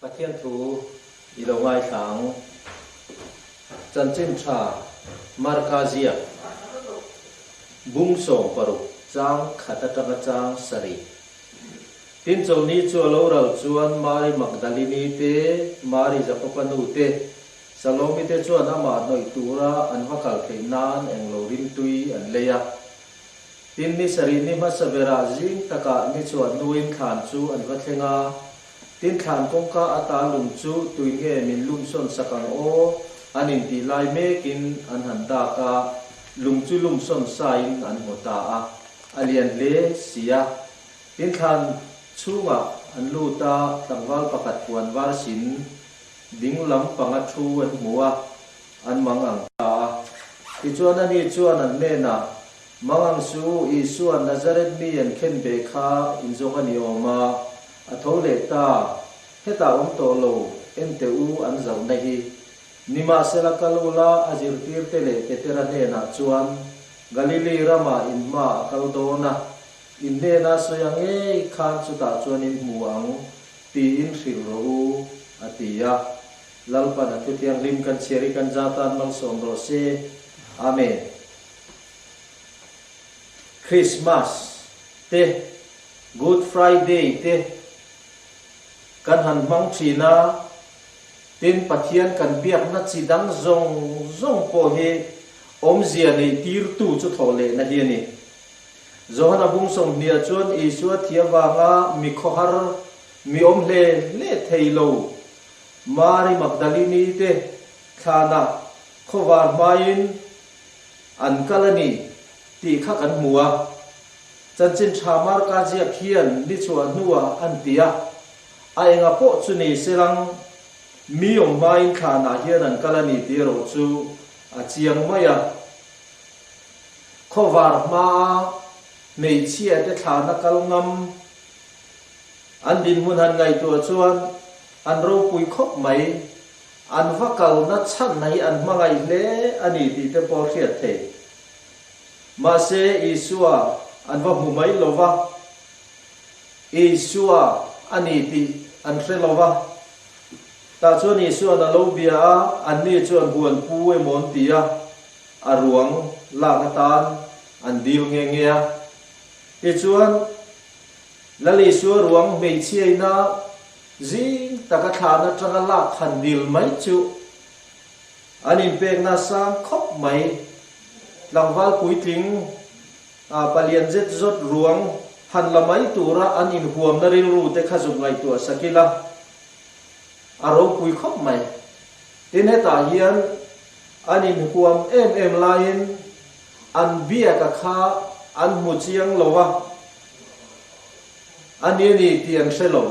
Pathian thu i lo ngaithla ang. Chanchin tha Marka ziak bung 60 chang khat atanga chang sarih. Tin chawlhni chu a lo ral chuan Mari Magdalini te, Mari Jakoba nu te, Salomi te chuan amah hnawih tura an va kal theih nan englo rimtui an lei a. Tin ni sarih ni hmasa berah zing takah ni chhuah hnuin thlan chu an va thleng a. Tin thlan kawngka ata lung chu tui nge min lum sawn sak ang aw? An intih lai mekin an han dak a, lung chu lum sawn sain an hmu ta a, a lian hle si a. Tin thlan chhungah an lut a, tlangval pakhat puan var sin ding lam panga thu an hmu a, an mang ang ta a. Tichuan ani chuan an hnenah, Mangang su, Isua Nazareth mi an khen ve kha in zawng a ni awm a, a tho leh ta, hetah awm tawh lo, en teh u an zauhna hi. Nimahsela kal ula a zirtirte leh Petera hnenah chuan, Galili ramah in hma a kal dawn a, in hnena sawi ang ngei khan chutah chuan in hmu ang, tiin hrilh rawh u, a ti a. Lalpan a thu thianghlim kan chhiar i kan za tan malsawm rawh se. Amen. Christmas te, Good Friday te kan han hmang thin a, tin Pathian kan biakna chi dang zawng zawng pawh hi awmzia nei tirtu chu thawh lehna hi a ni. Johana bung 20 ah chuan Isua thi avanga mi khawhar, mi awm hle hle thei lo Mari Magdalini te thlanah khawvar hmain An kal a ni tih kha kan hmu a, chanchin tha Marka ziak hian ni chhuah hnuah an ti a, a enga pawh chu ni se lang, mi awm hmain thlanah hian an kal a ni tih erawh chu a chiang mai a. Khawvar hmaa hmeichhia te thlana kal ngam an dinhmun han ngaihtuah chuan an ropui khawp mai. An va kalna chhanna hi an hmangaih hle a ni tih te pawh hriat thei. Mahse, Isua an va hmu mai lo va, Isua a ni tih an hre lo va. Tah chuan Isua'n a lo bia a, anni chuan huan pu emaw an ti a, a ruang lak atan an dil nghe nghe a. Tichuan, Lal Isua ruang hmeichhiaina Zing taka thlan atanga lak han dil mai chu an inpekna sang khawp mai. Tlangval puitling palian zet zawt ruang han la mai tura an inhuamna rilru te kha zuk ngaihtuah sak ila a ropui khawp mai. Tin hetah hian an inhuam em em laiin an biaka kha an hmu chiang lo a. A ni a ni tih an hre lo.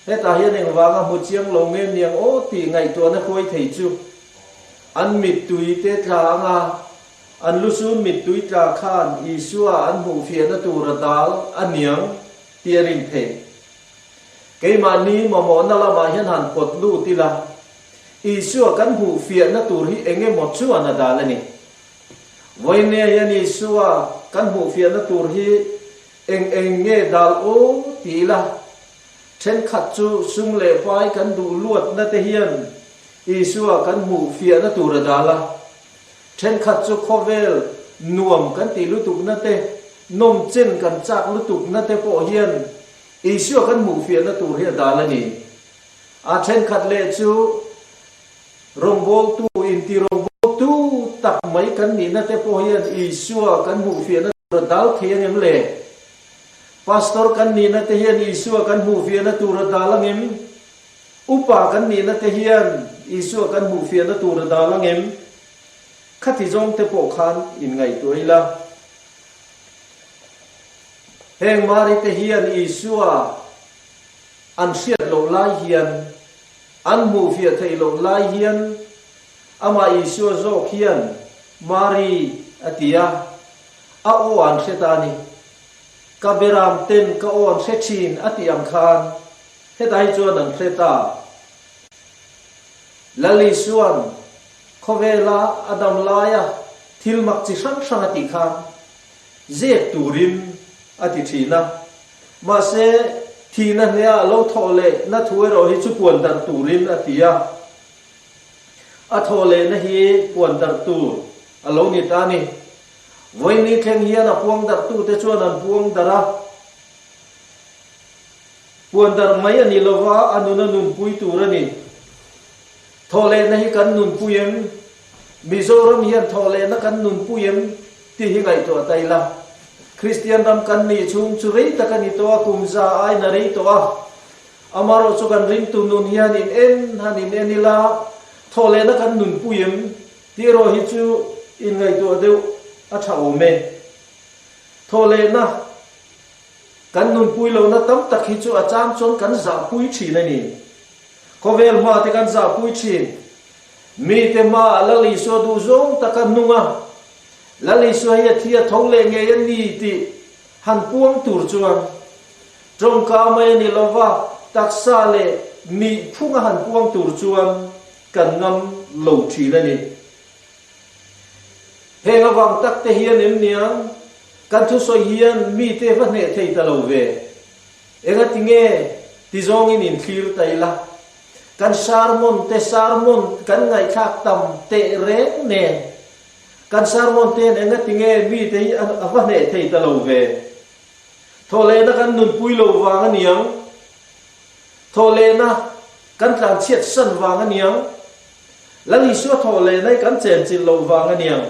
Hetah hian engvanga hmu chiang lo nge niang aw tih ngaihtuahna hruai thei chu an mittui te tla anga an lusun mittui tla khan Isua an hmuhfiahna tura dal a niang tih a rin theih. Keimahni mamawhna lamah hian han pawt lut ila, Isua kan hmuhfiahna tur hi eng emaw chuan a dal a ni. Vawiin hian Isua kan hmuhfiahna tur hi Eng eng nge dal aw ti ila, thenkhat chu sum leh pai kan duh luatna te hian Isua kan hmuh fiahna tur a dal a, thenkhat chu khawvel nuam kan tih lutukna te, nawm chen kan chak lutukna te pawh hian Isua kan hmuh fiahna tur hi a dal a ni. A thenkhat leh chu rawngbawltu inti rawngbawltu tak mai kan nihna te pawh hian Isua kan hmuh fiahna tur a dal thei angem le? Pastor kan nihna te hian Isua kan hmuh fiahna tur a dal angem? Upa kan nihna te hian Isua kan hmuh fiahna tur a dal angem? Khati zawng te pawh khan inngaihtuah ila. Heng Mari te hian Isua an hriat loh lai hian, an hmuh fiah theih loh lai hian amah Isua zawk hian Mari a ti a, a aw an hre ta a ni. Ka beram ten ka aw an hre thin a tih ang khan hetah hi chuan an hre ta. Lal Isua'n khawvela a dam laia thil mak chi hrang hrang a tih khan zep turin a ti thin a. Mahse. Thihna hnehah lo thawh leh na thu erawh hi chu puan darh turin a ti a. A thawh lehna hi puan darh tur a lo ni ta a ni. Vawiin thleng hian a puang darhtute chuan an puang darh a. Puan darh mai a ni lova, a nun a nunpui tur a ni. Thawh lehna hi kan nunpui em? Mizoram hian thawh lehna kan nunpui em? tih hi ngaihtuah ta ila. Kristian ram kan nih chhung chu rei tak a ni tawh a, kum za aiin a rei tawh a. Amaherawh chu kan ringtu nun hian in en han in en ila, thawh lehna kan nunpui em? Tih erawh hi chu inngaihtuah deuh a tha awm e. Thawh lehna. Kan nunpui lohna tam tak hi chu a chang chuan kan zahpui thin a ni. Khawvel hma te kan zahpui thin. Mite hmaah Lal Isua duhzawng taka nung a, Lal Isua hi a thi a tho leh ngei a ni tih han puang tur chuan tawngka mai a ni lova, taksa leh mihphunga han puang tur chuan kan ngam lo thin a ni. Heng avang tak te hian em niang kan thusawi hian mite va hneh thei ta lo ve. Engati nge ti zawngin inthlir ta ila? Kan sermon te sermon kan ngaihthlak tam teh reng nen kan sermon te hian engati nge mite hi a va hneh thei ta lo ve? Thawhlehna kan nunpui lo vang a niang. Thawhlehna kan tlanchhiat san vang a niang. Lal Isua thawh leh nai kan chenchilh loh vang a niang.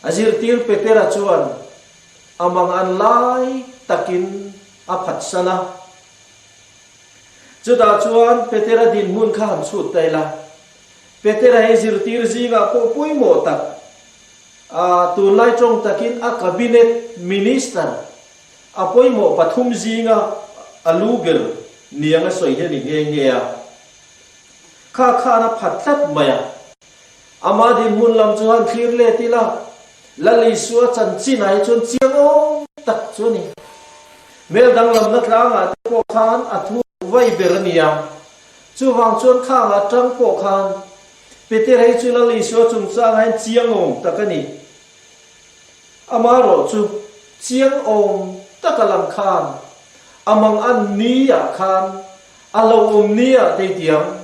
A zirtir Petera chuan a mang an lai takin a phatsan a. Chutah chuan Petera dinhmun kha han chhut ta ila. Petera hi zirtir zingah pawh pawimawh tak, a tunlai tawng takin a cabinet minister, A pawimawh pathum zinga a lu ber niang a sawi hi a ni nghe nghe a. Kha khan a phat tlat mai a. Ama dinhmun lam chu han thlir let ila, Lal Isua chanchin ah hi chuan chiang awm tak chu a ni. Hmel danglamna tlangah te pawh khan a thu vai ber a ni a. Chuvang chuan khangah tang pawh khan Peter hi chu Lal Isua chungchangah hian chiang awm tak a ni. Amaherawh chu chiang awm taka lang khan a mang an ni ah khan a lo awm ni ah tei tiang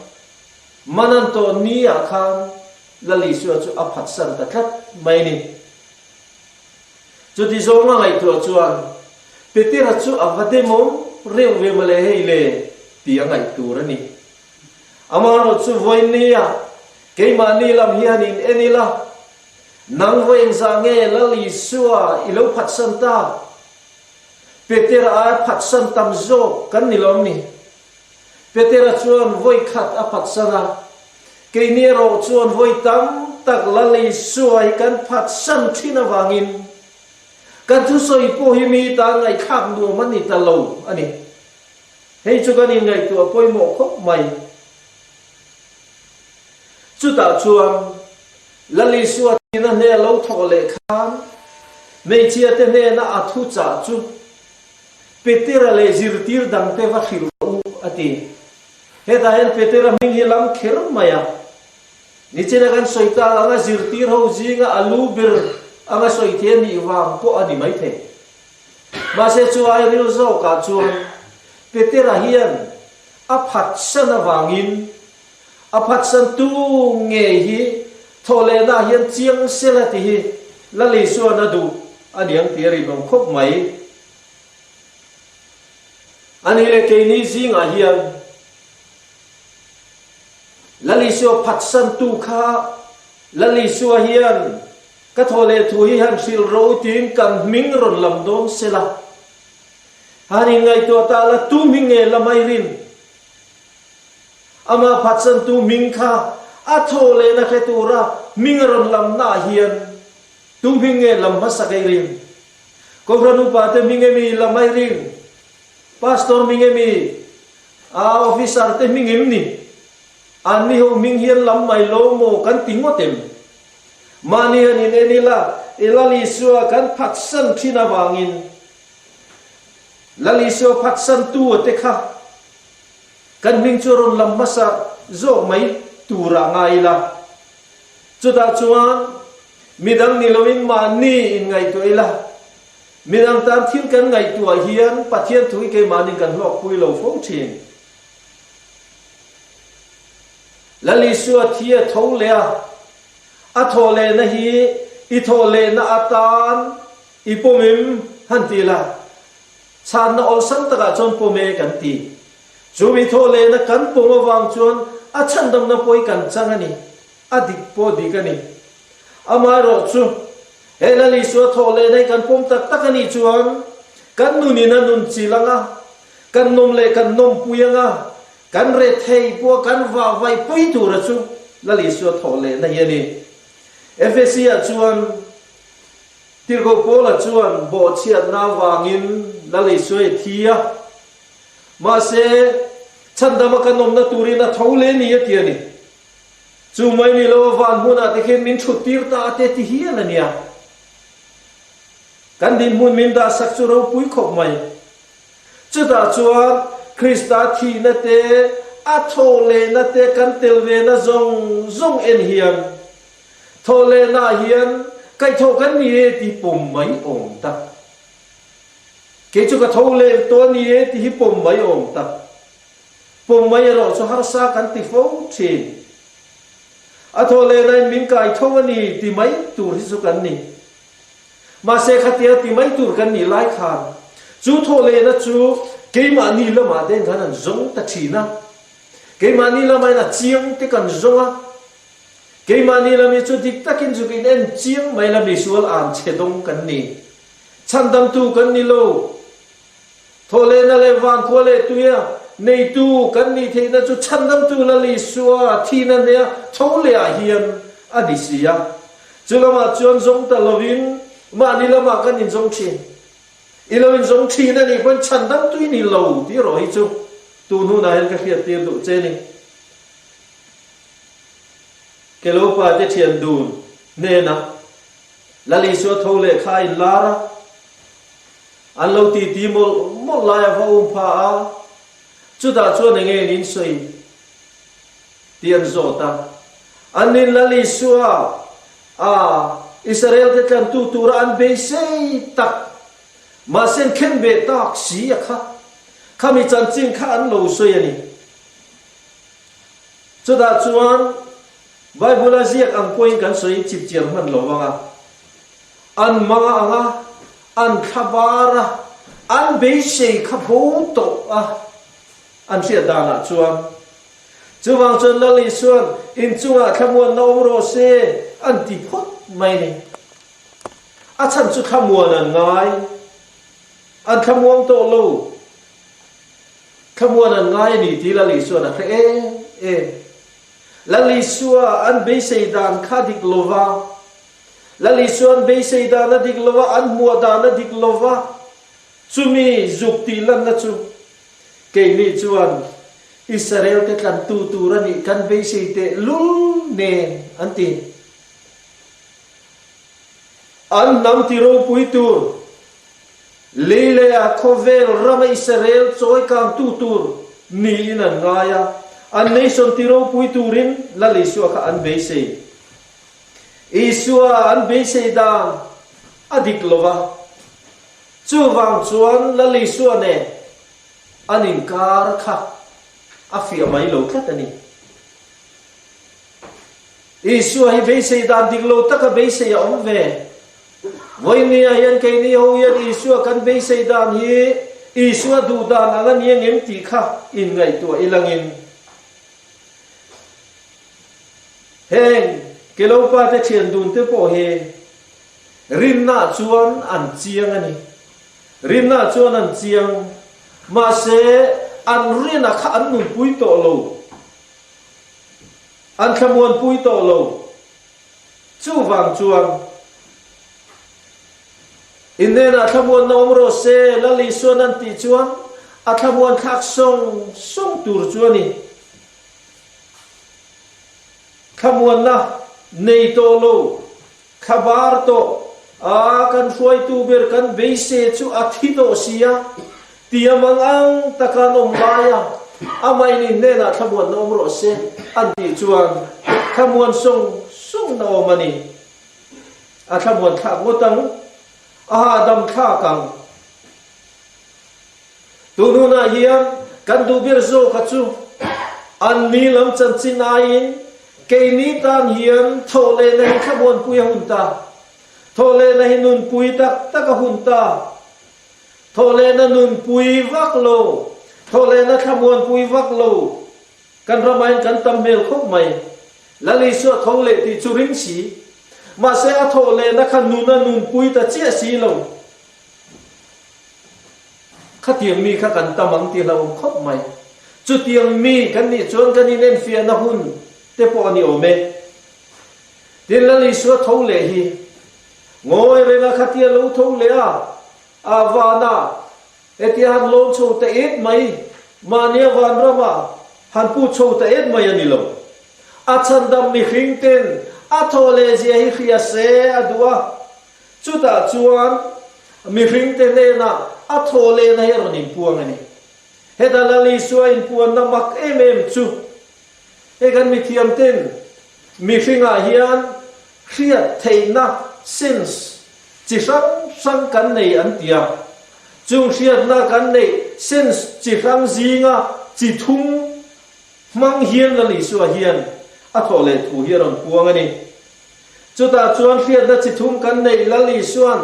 man an tawh ni ah khan Lal Isua chu a phatsan ta tlat mai a ni. Chuti zawng a ngaihtuah chuan Petera chu a va demawm reuh ve mawle hei le ti a ngaih tur a ni. Amaherawh chu vawiin ah keimahni lam hian in en ila, Nang vawi engzah nge Lal Isua i lo phatsan ta? Petera aia phatsan tam zawk kan ni lo ni? Petera chuan vawi khat a phatsan a, keini erawh chuan vawi tam tak Lal Isua hi kan phatsan thin avangin kan thusawi pawh hi mi tan ngaihthlak nuam a ni ta lo a ni. Hei chu kan inngaihtuah pawimawh khawp mai. Chutah chuan Lal Isua tina hne a lo thawh leh khan hmeichhia te hnena a thu chah chu Petera leh zirtir dangte va hrilh rawh u a ti. Hetah hian Petera hming hi lam kher mai a. Nichina kan sawi tak anga zirtir ho zinga a lu ber anga sawi thei a nih vang pawh a ni maithei. Mahse chu ai ril zawkah chuan Petera hian a phatsan avangin A phatsantu ngei hi thawhlehna hian chiang sela ti hi Lal Isuan a duh a niang tih a rinawm khawp mai. A ni leh keini zingah hian Lal Isua phatsantu kha Lal Isua hian ka thawhleh thu hi han hrilh ro tiin kan hming rawn lam dawn sela. Han inngaihtuah ta la tu hming nge la mai rin? Amah phatsantu hming kha a thaw lehna hre tura hming a rawn lamnaah hian tu hming nge lam hmasa ka i ring? Kohhran upate hming emi lam a i ring? Pastor hming emi? Aa officer te hming em ni? Anni ho hming hian lam mai lo maw kan ti ngawt em? Mahni han in en ila, i Lal Isua kan phatsan thin avangin Lal Isua phatsantu a te kha Kan hming chu rawn lam hmasa zawk mai turah ngai ila. Chutah chuan midang ni loin mahni inngaihtuah ila. Midang tan thil kan ngaihtuah hian Pathian thu hi keimahnin kan hlawkpui lo fo thin. Lal Isua thi a tho leh a, a thawh lehna hi i thawh lehna atan i pawmim han ti la, chhanna awlsam takah chuan pawm e kan ti. Chu mi thawh lehna kan pawm avang chuan a chhandamna pawh hi kan chang a ni, a dik pawh dik a ni. Amaherawhchu, he Lal Isua thawh lehna hi kan pawm tak tak a nih chuan kan nunin a nun chil ang a, kan nawm leh kan nawmpui ang a, kan rethei pawh kan vahvaih pui tura chu Lal Isua thawh lehna hi a ni. Efesi-ah chuan Tirhkoh Paula chuan bawhchhiatna avangin Lal Isua hi thi a, mahse chhandama kan awmna turin a tho leh ni a ti a ni. Chu mai ni lo a van hmunah te khian min thut tir ta a te ti hial a nia. Kan dinhmun min dahsak chu ropui khawp mai. Chutah chuan Krista thihna te, a thawhlehna te kan tel vena zawng zawng en hian thawhlehnaah hian kaihthawh kan ni e tih pawm mai awm tak. Kei chu ka tho leh tawh a ni e tih hi pawm mai awm tak. Pawm mai erawh chu harsa kan ti fo thin. A thaw leh nain min kai tho a ni ti mai tur hi chu kan ni. Mahse khatia ti mai tur kan nih lai khan chu thaw lehna chu keimahni lamah den khan an zawng ta thin a. Keimahni lamain a chiang te kan zawng a. Keimahni lam hi chu dik takin zuk in en chiang mai la misual an chhe dawng kan ni. Chhandamtu kan ni lo. Thawhlehna leh vankhua leh tuia neitu kan nih theihna chu chhandamtu Lal Isua thihna hnea tho lehah hian a ni si a. Chu lamah chuan zawng ta lovin mahni lamah kan inzawng thin. I lo inzawng thin a nih pawhin chhandamtu i ni lo tih erawh hi chu tun hunah hian ka hriattir duh che ni. Kelopa te thian dun hnenah Lal Isua tho leh kha a inlar a. An lo titi mawlh mawlh lai a va um pha a, chutah chuan eng nge in insawi tih an zawt a. An nin Lal Isua a Israel te tlantu tura an beisei tak, mahse an khen beh tak si a kha, khami chanchin kha an lo sawi a ni. Chutah chuan Bible a ziak ang pawhin kan sawi chipchiar hman lo vang a. An manga ang a, an thlabar a, an beisei kha bo tawh a an hriat danah chuan. Chuvang chuan Lal Isuan inchungah thlamuanna awm rawh se an ti phawt mai ni. A chhan chu thlamuan an ngai. An thlamuang tawh lo. Thlamuan an ngai a ni tih Lal Isuan a hre em em. Lal Isua an beisei dan kha dik lova, Lal Isuan beisei dan a dik lo a, an hmuah dan a dik lo va, chumi zuk tih lanna chu keini chuan Israel te tlantu tur a nih kan beisei teh lul nen an ti. An hnam ti ropui tur, lei leh a khawvel rama Israel chawi kangtu tur niin an ngai a, an nation ti ropui turin Lal Isua kha an beisei. Isua an beisei dan a dik lo va, chuvang chuan Lal Isua nen an inkar kha a fiah mai lo tlat a ni. Isua hi beisei dan dik lo taka beisei a awm ve. Vawinia hian keini ho hian Isua kan beisei dan hi Isua duh dan ang a ni angem tih kha inngaihtuah ilangin Heng Kelopa te thian dun te pawh hi rinna chuan an chiang a ni. Rinna chuan an chiang. Mahse, an rina kha an nunpui tawh lo. An thlamuanpui tawh lo. Chuvang chuan, In hnenah thlamuanna awm rawh se, Lal Isuan an tih chuan a thlamuan thlak sawng sawng tur chu a ni. Thlamuanna nei tawh lo, thlabar tawh a kan hruaitu ber kan beisei chu a thi tawh si a, tia mang ang taka an awm lai a, amah in hnenah thlamuanna awm rawh se an tih chuan thlamuan sawng sawng na awm a ni. A thlamuan thlak ngawt ang. A hahdam thlak ang. Tun hunah hian kan duh ber zawka chu an ni lam chanchin aiin keini tan hian thawhlehna hi thlamuanpui a hun ta. Thawhlehna hi nunpui tak tak a hun ta. Thawhlehna nunpui vak lo, thawhlehna thlamuanpui vak lo kan ramain kan tam hmel khawp mai. Lal Isua tho leh tih chu ring si. Mahse a thawhlehna kha nuna nunpui ta chiah si lo. Khatiang mi kha kan tam ang ti hlauhawm khawp mai. Chutiang mi kan nih chuan kan inenfiahna hun te pawh a ni awm e. Tin Lal Isua tho leh hi ngawi renga khatia lo tho leh a, a vana hetia han lawm chho ta et mai, mahnia vanrama han put chho ta et mai a ni lo. A chhandam mihring ten a thaw leh zia hi hria se a duh a, chutah chuan mihring te hnenah a thaw lehna hi a rawn inpuang a ni. Heta Lal Isua inpuanna mak em em chu Hei kan mithiam ten mihringah hian hriat theihna, sense, chi hrang hrang kan nei an ti a. Chung hriatna kan neih sense chi hrang zinga chi thum hmang hian Lal Isua hian a thawh leh thu hi a rawn puang a ni. Chutah chuan hriatna chi thum kan neih Lal Isua'n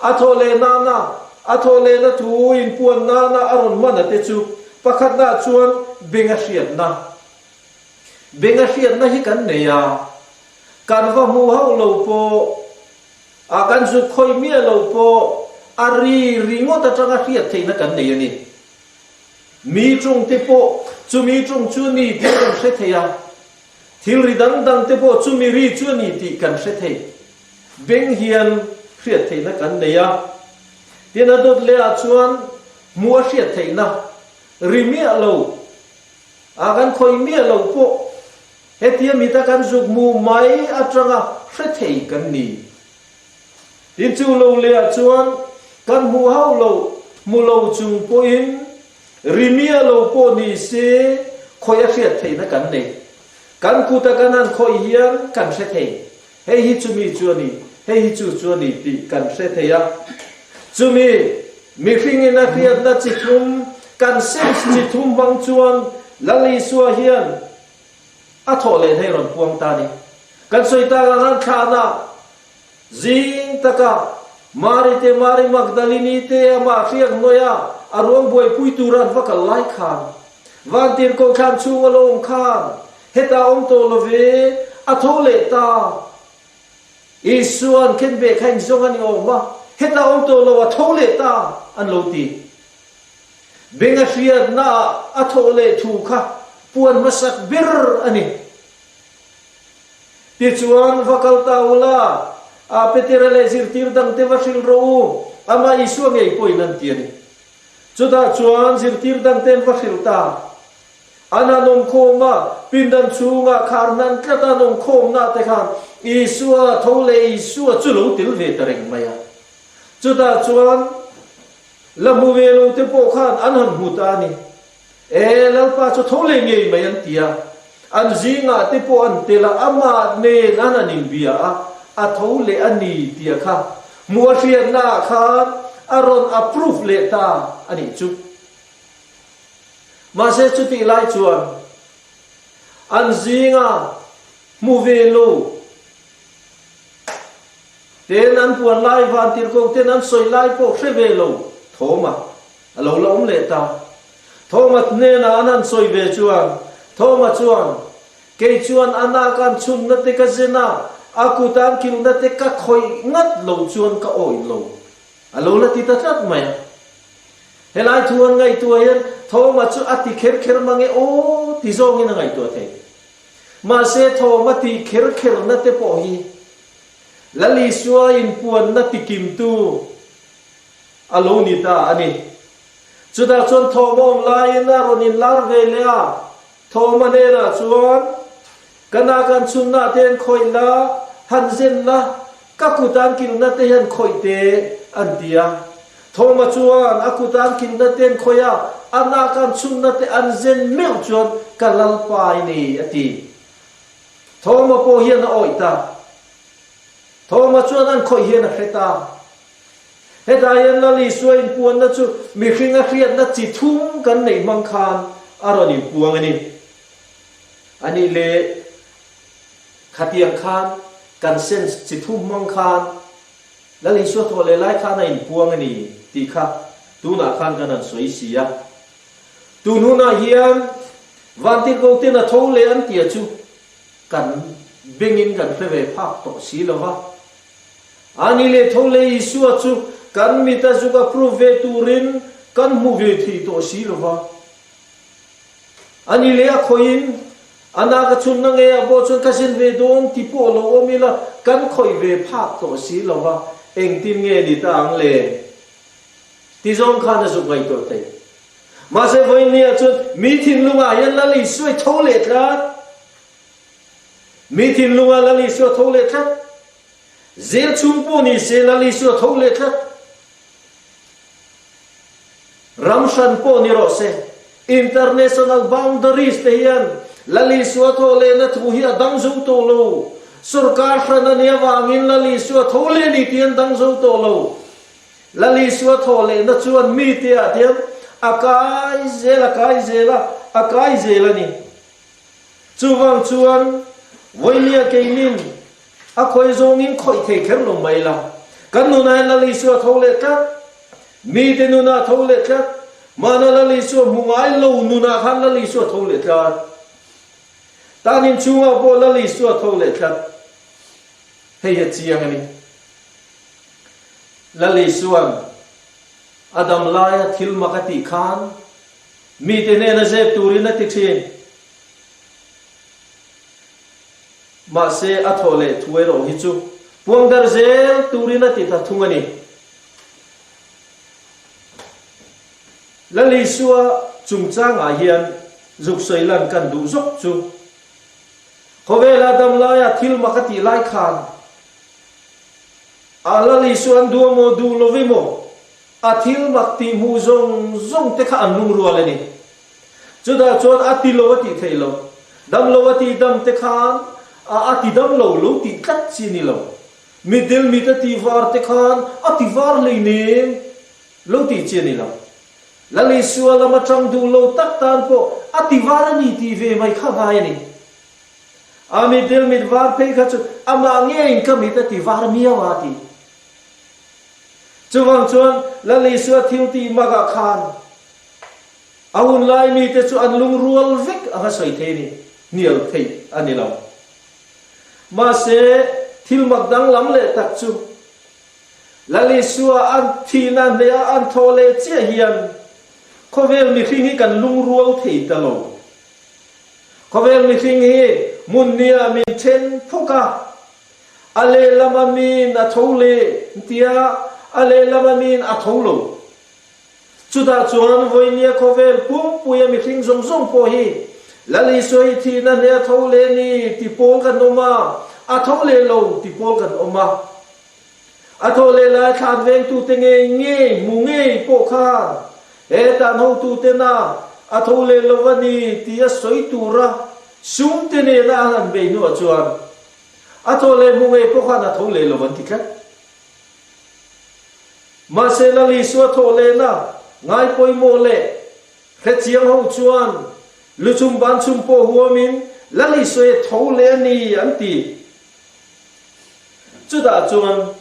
a thawh leh nana a thawh lehna thu inpuan nana a rawn hman a te chu pakhatnaah chuan benga hriatna. Benga hriatna hi kan nei a, kan va hmu hauh lo pawh, a kan zuk khawih miah lo pawh a ri ringawt atanga hriat theihna kan nei a ni. Mi ṭawng te pawh chumi ṭawng chu a ni tih kan hre thei a. Thil ri dang dang te pawh chumi ri chu a ni tih kan hre thei. Beng hian hriat theihna kan nei a. Tin a dawt leh ah chuan hmuh a hriat theihna ri miah lo a kan khawih miah lo pawh hetia mita kan zuk hmuh mai atanga hre thei kan ni. Tin chu lo leh ah chuan kan hmuh hauh lo hmu lo chung pawhin Ri miah lo pawh ni se khawih a hriat theihna kan nei. Kan kuta kan han khawih hian kan hre thei. Hei hi chumi chu a ni, hei hi chu chu a ni tih kan hre thei a. Chumi mihringin a hriatna chi thum, kan sense chi thum hmang chuan Lal Isua hian a thawh leh hei rawn puang ta a ni. Kan sawi tak ang han thlahna Zing taka Mari te Mari Magdalini te amah hriak hnuaia a ruang buaipui tura an va kal lai khan, Vantir Kohhran chhung a lo awm khan hetah awm tawh lo ve, a tho leh ta. Isua'n khenbeh kha inzawng a ni awm a, hetah awm tawh lo, a tho leh ta, an lo ti. Beng a hriatnaah a thawh leh thu kha puan hmasak ber a ni. Tichuan, va kal ta u la, a Petera leh zirtir dangte va hrilh rawh u, amah Isua ngei pawhin an ti a ni. Chutah chuan zirtir dangte an va hrilh ta. An han awmkhawm a, pindan chhungah khar hnan tlat a an awmkhawmna te khan Isua tho leh Isua chu lo tel ve ta reng mai a. Chutah chuan la hmu ve lo te pawh khan an han hmu ta a ni. E, Lalpa chu tho leh ngei mai an ti a, an zingah te pawh an tel a, amah nen an han inbia a, a tho leh a ni tia kha hmuh a hriatnaah khan a rawn approve leh ta a nih chu. Mahse chutih lai chuan an zinga hmu ve lo ten an puan lai vantirhkoh ten an sawi lai pawh hre ve lo thawm a. A lo la awm leh ta. Thawma hnenah an han sawi ve chuan, Thawma chuan, Kei chuan a nak an chhunna te ka zen a, a kut an kilhna te ka khawih ngat lo chuan ka awih lo. A lo la ti ta tlat mai a. Helai thu an ngaihtuah hian Thawma chu a ti kher kher mang e aw ti zawngin a ngaihtuah thei. Mahse Thawma tih kher kherna te pawh hi Lal Isua inpuanna tikimtu A lo ni ta a ni. Chutah chuan thawm a awm laiin a rawn inlar ve leh a, thawm a hnenah chuan, Ka nak an chhunna te an khawih la, han zen la, ka kut an kilhna te hian khawih te, an ti a. Thawma chuan a kut an kilhna te an khawih a, a nak an chhunna te an zen meuh chuan ka Lalpa i ni, a ti. Thawma pawh hian a awih ta. Thawma chuan an khawih hian a hre ta. Hetah hian Lal Isua inpuanna chu mihringa hriatna chi thum kan neih hmang khan a rawn inpuang a ni. A nih leh khatiang khan kan sense chi thum hmang khan Lal Isua thawh leh lai khan a inpuang a ni tih kha tunah khan kan han sawi si a. Tun hunah hian Vantirhkoh ten a tho leh an tia chu kan bengin kan hre ve phak tawh si lo va. A ni leh tho leh Isua chu kan mit a zuk approve ve turin kan hmu ve thei tawh si lo va. A ni leh a khawihin a nak a chhunna nge a pawh chuan ka zin ve dawn ti pawh lo awm ila kan khawih ve phak tawh si lo va, engtin nge ni ta ang le? Ti zawng khan a zuk ngaihtuah thei. Mahse vawiinniah chuan mi thinlungah hian Lal Isua i tho leh tlat. Mi thinlungah Lal Isua tho leh tlat. Zel chhung pawh ni se Lal Isua tho leh tlat. Ram hran pawh ni rawh se, international boundaries te hian Lal Isua thaw lehna thu hi a dang zo tawh lo. Sorkar hran a nih avangin Lal Isua tho leh ni tih an dang zo tawh lo. Lal Isua thaw lehna chuan mite ah hian a kai zel, a kai zel a, a kai zel a ni. Chuvang chuan vawinia keinin a khawi zawngin khawih thei kher lo mai la. Kan nunah hian Lal Isua tho leh tlat, mite nunah tho leh tlat, mahna Lal Isua hmu ngai lo nunah khan Lal Isua tho leh tlat. Tan inchhungah pawh Lal Isua tho leh tlat. Hei hi a chiang a ni. Lal Isua'n a dam laia thil mak a tih khan mite hnena zep turin a ti thin. Mahse, a thawh leh thu erawh hi chu puangdar zel turin a ti ta thung a ni. Lal Isua chungchangah hian zuk sawi lan kan duh zawk chu khawvela dam laia thil mak a tih lai khan a Lal Isua an duh emaw duh lo emaw a thil mak tih hmuh zawng zawng te kha an lungrual a ni. Chutah chuan a ti lo a tih theih lo. Dam lo a tih dam te khan a a ti dam lo lo tih tlat chi a ni lo. Mitdel mit a tih var te khan a ti var hleinem lo tih chi a ni lo. Lal Isua lam atang duh lo tak tan pawh a ti var a ni tih ve mai kha ngai a ni. A mitdel mit var phei kha chu amah ngeiin ka mit a ti var miau a ti. Chuvang chuan Lal Isua thil tih makah khan A hun lai mite chu an lungrual vek anga sawi thei a ni, hnial theih a ni lo. Mahse, thil mak danglam leh tak chu, Lal Isua an thihna hneha an thawh leh chiah hian khawvel mihring hi kan lungrual thei ta lo. Khawvel mihring hi hmun nia min then phawk a, a lehlam amiin a tho leh tia a lehlam amiin a tho lo. Chutah chuan vawinia khawvel pumpuia mihring zawng zawng pawh hi Lal Isua hi thihna hne a tho leh ni ti pawl kan awm a, a tho leh lo ti pawl kan awm a. A tho leh lai thlan vengtute ngei ngei hmu ngei pawh khan he tan hotutena a tho leh lo a ni ti a sawi tura sumte nena an han bei hnuah chuan a tho leh hmu ngei pawh khan a tho leh lo an ti tlat. Mahse Lal Isua thawh lehna ngai pawimawh leh hrechiang ho chuan luchum banchum pawh huamin Lal Isua hi a tho leh a ni an ti. Chutah chuan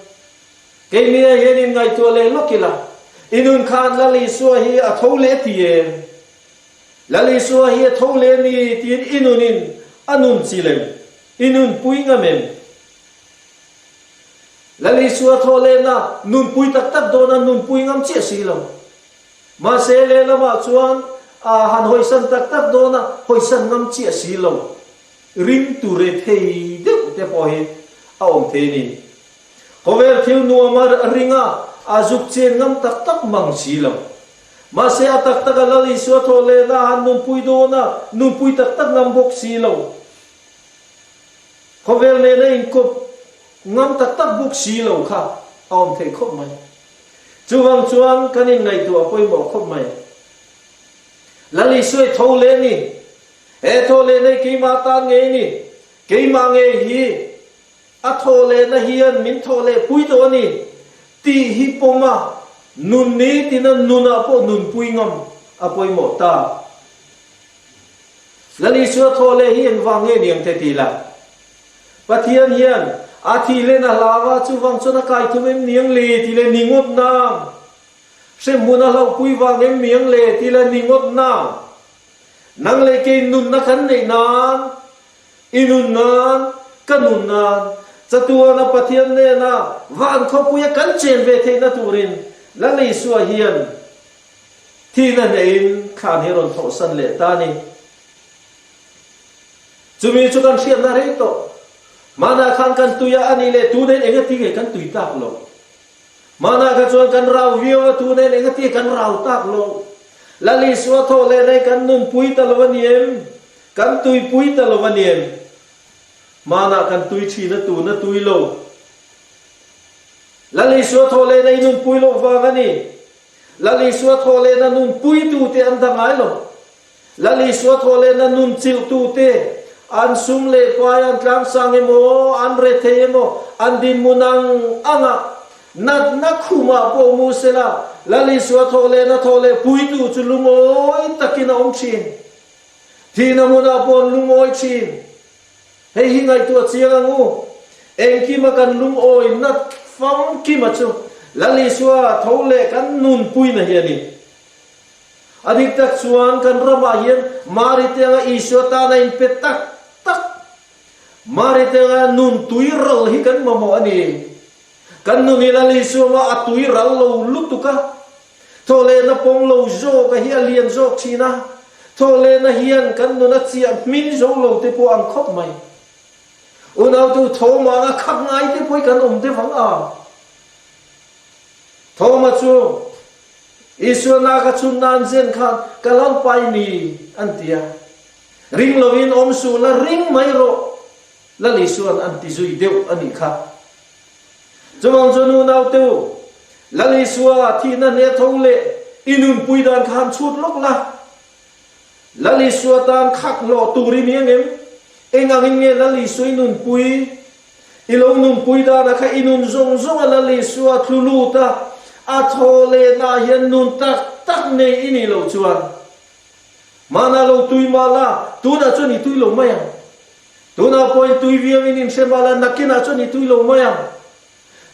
keimia hian inngaihtuah leh lawk ila, i nun khan Lal Isua hi a tho leh ti em? Lal Isua hi a tho leh a ni tiin i nunin a nun chi lem, i nunpui ngam em? Lal Isua thaw lehna nunpui tak tak dawna nunpui ngam chiah si lo. Mahse lehlamah chuan a han hawisan tak tak dawna hawisan ngam chiah si lo. Ringtu re thei deuh te pawh hi a awm thei a ni. Khawvel thil nuama ringa a zuk chen ngam tak tak mang si lo. Mahse a tak taka Lal Isua thaw lehna a han nunpui dawna nunpui tak tak ngam bawk si lo. Khawvel nena inkawp ngam tak tak bawk si lo kha a awm thei khawp mai. Chuvang chuan kan inngaihtuah pawimawh khawp mai. Lal Isua i tho leh ni. He tho lehna hi keimah tan ngei ni. Keimah ngei hi a thaw lehna hian min thaw leh pui tawh a ni tih hi pawm a. Nun nitina nunah pawh nunpui ngam a pawimawh ta. Lal Isua thaw leh hi engvang nge niang te ti la. Pathian hian a thih len a hlau a, chuvang chuan a kai thum em niang le ti le ni ngawt nang. Hremhmun a hlauhpui vang em niang le ti le ni ngawt nang. Nang leh kei nunna kan neih nan, i nun nan, ka nun nan, chatuana Pathian nena van khawpuia kan chen ve theihna turin Lal Isua hian Thihna hneihin thlan hi rawn thawhsan leh ta a ni. Chumi chu kan hriatna rei tawh. Hmanah khan kan tui a, a nih leh tu nen eng a ti nge kan tui tak lo. Hmanah kha chuan kan rau viau a, tu nen eng a ti kan rau tak lo. Lal Isua thawh leh nei kan nunpui ta lo a ni em? Kan tuipui ta lo a ni em? Hmanah kan tui thin a, tun a tui lo. Lal Isua thawh leh nei nunpui loh vang a ni. Lal Isua thawh lehna nun puitute an dah ngai lo. Lal Isua thawh lehna nun chilhtute an sum leh pai an tlangsang emaw, an rethei emaw, an dinhmun ang anga natna khumah pawh mu sela, Lal Isua thawh lehna thawh leh puitu chu lungawi takin a awm thin. Thihna hmunah pawh an lungawi thin. Hei hi ngaihtuah chiang ang u. Engkima kan lungawi nat famkima chu Lal Isua tho leh kan nunpuina hi a ni. A dik tak chuan kan ramah hian Mari te anga Isua tana inpe tak tak, Mari te anga nun tui ral hi kan mamawh a ni. Kan nun hi Lal Isua mah a tui ral lo lutuk a, Thawhlehna pawm lo zawk a hi a lian zawk thin a, thawhlehna hian kan nun a chiah hmin zo lo te pawh ang khawp mai. Unautu Thoma a khak ngai te pawh hi kan awm deuh ang a. Thoma chu Isua nak a chhun nan zen khan ka lo pai ni an ti a. Ring lovin awm suh la ring mai rawh Lal Isua'n an ti zui deuh a nih kha. Chuvang chuan unaute u, Lal Isua thihna hne tho leh i nunpui dan kha han chhut lawk la. Lal Isua tan khak hlawh tur i ni angem? Eng angin nge Lal Isua i nunpui? I lo nunpui danah kha i nun zawng zawng a Lal Isua thlu lut a, a thaw lehnaah hian nun tak tak nei i nih loh chuan Mahna lo tui mah la, tunah chuan i tui lo mai ang. Tunah pawhin tui viauin in hre mah la, nakinah chuan i tui lo mai ang.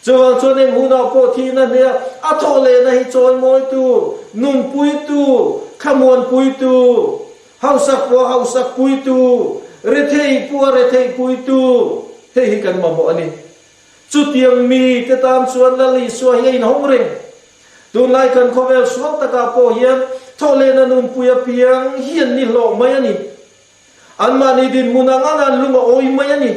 Chuvang chuan eng hunah pawh thihna hnia a thawh lehna hi chawimawitu, nunpuitu, thlamuanpuitu, hausak pawh hausakpuitu, rethei pawh a retheihpuitu, hei hi kan mamawh a ni. Chutiang mite tan chuan Lal Isua hi a inhawng reng. Tunlai kan khawvel sual takah pawh hian thawhlehna nunpui apiang hi an ni hlawh mai a ni. Anmahni dinhmun ang ang an lung a awi mai a ni.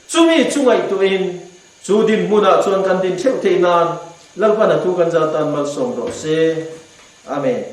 Chumi chu ngaihtuahin chu dinhmunah chuan kan din theuh theih nan Lalpan a thu kan zat tan malsawm rawh se. Amen.